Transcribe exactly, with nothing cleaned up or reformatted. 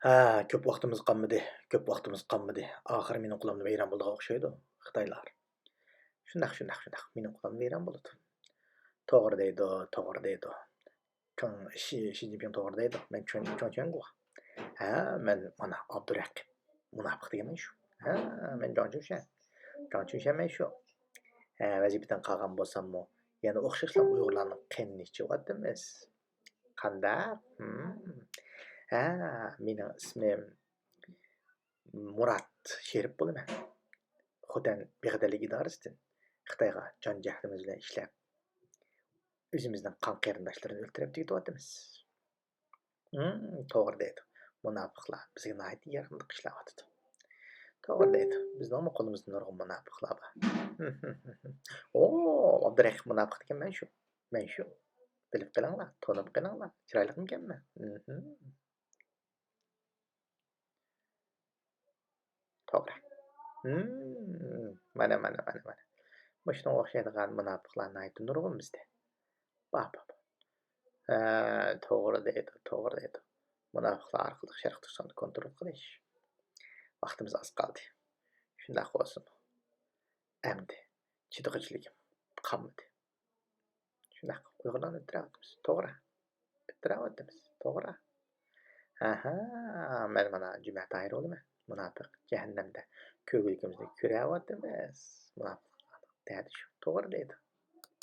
ھە، كۆپ ۋاقتىمىز قالمىدى، كۆپ ۋاقتىمىز قالمىدى. ئاخىر مېنىڭ قولۇمدا ۋەيران بولىدىغان ئوخشايدۇ، خىتايلار. شۇنداق، شۇنداق، شۇنداق. مېنىڭ قولۇمدا ۋەيران بولىدۇ. توغرا دەيدۇ، توغرا دەيدۇ. چوڭ، شى، شى جىنپىڭ توغرا دەيدۇ. مەن چوڭ، چوڭ چۈەنگۇ. ھە، مەن مانا ئابدۇرەقىب. مۇناپىق دېگەن مەن شۇ. ھە، مەن جاڭ چۈنشەن. جاڭ چۈنشەن مەن شۇ. ھە، ۋەزىپىدىن قالغان بولساممۇ، يەنە ئوخشاشلا ئۇيغۇرلارنىڭ قېنىنى ئىچىۋاتىمىز. قانداق؟ ھىم. ھە، مېنىڭ ئىسمىم مۇرات شېرىپ بولىمەن. خوتەن بىخەتەرلىك ئىدارىسىدىن خىتايغا جان جەھلىمىز بىلەن ئىشلەپ، ئۆزىمىزنىڭ قان قېرىنداشلىرىنى ئۆلتۈرۈپ تۈگىتىۋاتىمىز. ھىم، توغرا دەيدۇ. مۇناپىقلار بىزگە ناھايىتى يېقىملىق ئىشلەۋاتىدۇ. توغرا دەيدۇ. بىزنىڭمۇ قولىمىزدا نۇرغۇن مۇناپىقلار بار. ئو، ئابدۇرەقىب مۇناپىق دېگەن مەن شۇ. مەن شۇ. بىلىپ قېلىڭلار، تونۇپ قېلىڭلار. چىرايلىقمىكەنمەن؟ ھىم. توغرا. ھىم، مانا، مانا، مانا، مانا. مۇشۇنىڭغا ئوخشايدىغان مۇناپىقلار ناھايىتى نۇرغۇن بىزدە. بار، بار، بار. ھە، توغرا دەيدۇ، توغرا دەيدۇ. مۇناپىقلار ئارقىلىق شەرقىي تۈركىستاننى كونترول قىلىش. ۋاقتىمىز ئاز قالدى. شۇنداق بولسىمۇ. ئەمدى چىدىغۇچىلىكىم قالمىدى. شۇنداق، ئۇيغۇرلارنى ئۆلتۈرۈۋاتىمىز. توغرا. ئۆلتۈرۈۋاتىمىز. توغرا. ئەھە، مەن مانا جۈمە تاھىر بولىمەن. مۇناپىق. جەھەننەمدە كۆرگۈلۈكىمىزنى كۆرۈۋاتىمىز. مۇناپىق. دەدى شۇ. توغرا دەيدۇ.